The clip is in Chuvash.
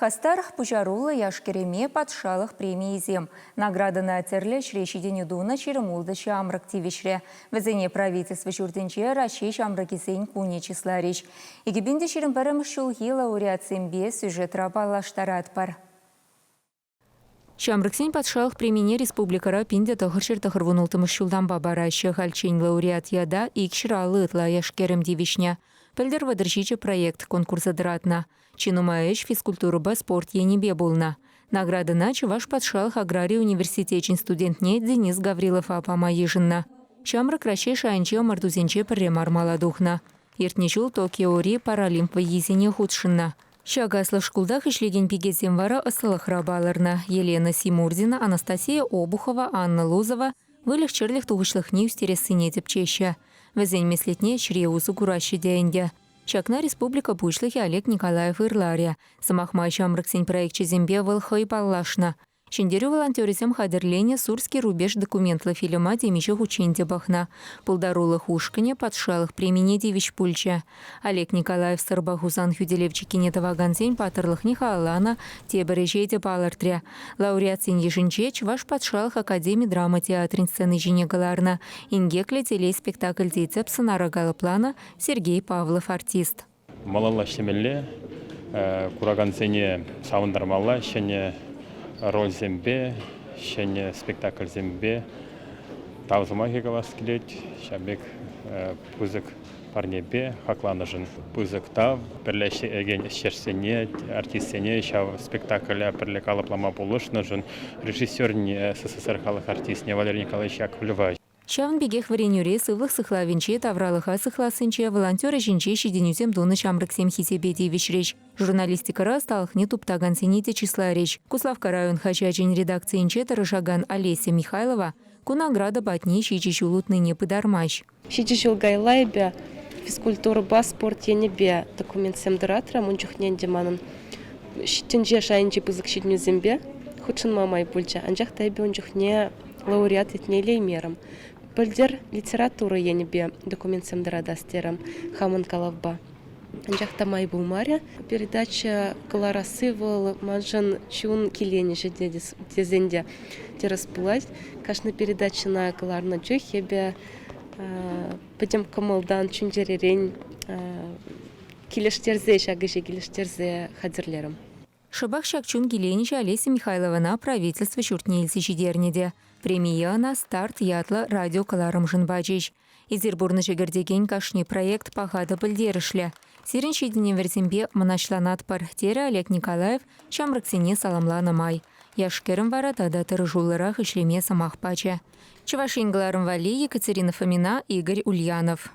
Хастар пуҫаруллӑ яш-кӗрӗме патшалӑх премийӗсем, наградӑна тӗрлӗ ӗҫре ҫитӗнӳ тунӑ 26 ҫамрӑк тивӗҫрӗ. Вӗсене правительство ҫуртӗнче Раҫҫей ҫамрӑкӗсен кунӗ чысларӗҫ. 2021 ҫулхи лауреатсемпе сюжетра паллаштаратпӑр. Ҫамрӑксен патшалӑх премине республикӑра 1996 ҫултанпа параҫҫӗ. Хальччен лауреат ята 250 ытла яш-кӗрӗм тивӗҫнӗ. Пӗлтӗр 37 проект конкурса тӑратнӑ. Чи нумай ӗҫ физкультурӑпа спорт енӗпе пулнӑ. Наградӑна Чӑваш патшалӑх аграри университечӗн студентне Денис Гаврилова пама йышӑннӑ. Ҫамрӑк Раҫҫей шайӗнчи ӑмӑртусенче пӗрре мар мала тухнӑ. Иртнӗ ҫул Токиори Паралимп вӑййисене хутшӑннӑ. Ҫак аслӑ шкултах ӗҫлекен пикесем вара ӑслӑлӑхра палӑрнӑ. Елена Симурзина, Анастасия Обухова, Анна Лузова выльӑх-чӗрлӗх тухӑҫлӑхне ӳстерессине тӗпчеҫҫӗ. Вӗсен меслетне ӗҫре усӑ кураҫҫӗ те ӗнтӗ. Ҫакна республика Пуҫлӑхӗ Олег Николаев ырларӗ. Сӑмах май, ҫамрӑксен проекчӗсемпе вӑл хӑй паллашнӑ. Ҫӗнтерӳ волонтерӗсем хатӗрленӗ «Сурский рубеж» документлӑ фильма темиҫе хутчен те пӑхнӑ. Пултарулӑх ушкӑнӗ патшалӑх премине тивӗҫ пулчӗ. Олег Николаев Сӑрпа Хусан хӳтӗлев чиккине тӑвакансен паттӑрлӑхне халалланӑ тепӗр ӗҫе те палӑртрӗ. Лауреатсен йышӗнче Чӑваш патшалӑх академи драма театрӗн сцени ҫине кӑларнӑ «Инкеклӗ телей» спектакльти тӗп сӑнара калӑпланӑ Сергей Павлов артист. Малалла ӗҫлемелле, куракансене савӑнтармалла ҫӗнӗ рольсемпе, ҫӗнӗ спектакльсемпе. Тав сӑмахӗ калас килет. Ҫав пек пысӑк парнепе хакланӑшӑн пысӑк тав. Пӗрле ӗҫлекен ӗҫтешсене, артистсене ҫав спектакле пӗрле калӑплама пулӑшнӑшӑн режиссерне, СССР халӑх артистне Валерий Николаевич Яковлева. Ҫавӑн пекех вӗренӳре, сывлӑх сыхлавӗнче, тавралӑха сыхлассинче, волонтер ӗҫӗнче ҫитӗнӳсем тунӑ ҫамрӑксем хисепе тивӗҫрӗҫ. Журналистикӑра ӑсталӑхне туптакансене те чысларӗҫ. Куславкка район хаҫачӗн редакцийӗнче тӑрӑшакан Олеся Михайлова ку награда патне ҫичӗ ҫул утнине пытармасть. Ҫичӗ ҫул каялла эпӗ физкультурӑпа спорт енӗпе документсем тӑратрӑм. Ун чухне ӗнтӗ манӑн тӗнче шайӗнчи пысӑк ҫитӗнӳсемпе хутшӑнма май пулчӗ. Анчах та эпӗ ун чухне лауреат ятне илеймерӗм. Пӗлтӗр литература енӗпе документсем тӑратас терӗм хамӑн калавпа. Анчах та май пулмарӗ. Передача кӑларасси вӑл маншӑн чун киленӗҫӗ тесен те тӗрӗс пулать. Кашни передачӑна кӑларнӑ чух эпӗ пӗтӗм кӑмӑлтан, чун-чӗререн килӗштерсе, ҫак ӗҫе килӗштерсе хатӗрлерӗм. Шӑпах ҫак чун киленӗҫӗ Олеся Михайловӑна правительство ҫуртне илсе ҫитернӗ те. Премие ӑна «Старт» ятлӑ радиокӑларӑмшӑн пачӗҫ. Эсир пурнӑҫа кӗртекен кашни проект паха та пӗлтерӗшлӗ. Сирӗн ҫитӗнӗвӗрсемпе мӑнаҫланатпӑр, терӗ Олег Николаев ҫамрӑксене саламланӑ май. Яш-кӗрӗм вара тата тӑрӑшуллӑрах ӗҫлеме сӑмах пачӗ. Чӑваш Ен кӑларӑм валли Екатерина Фомина, Игорь Ульянов.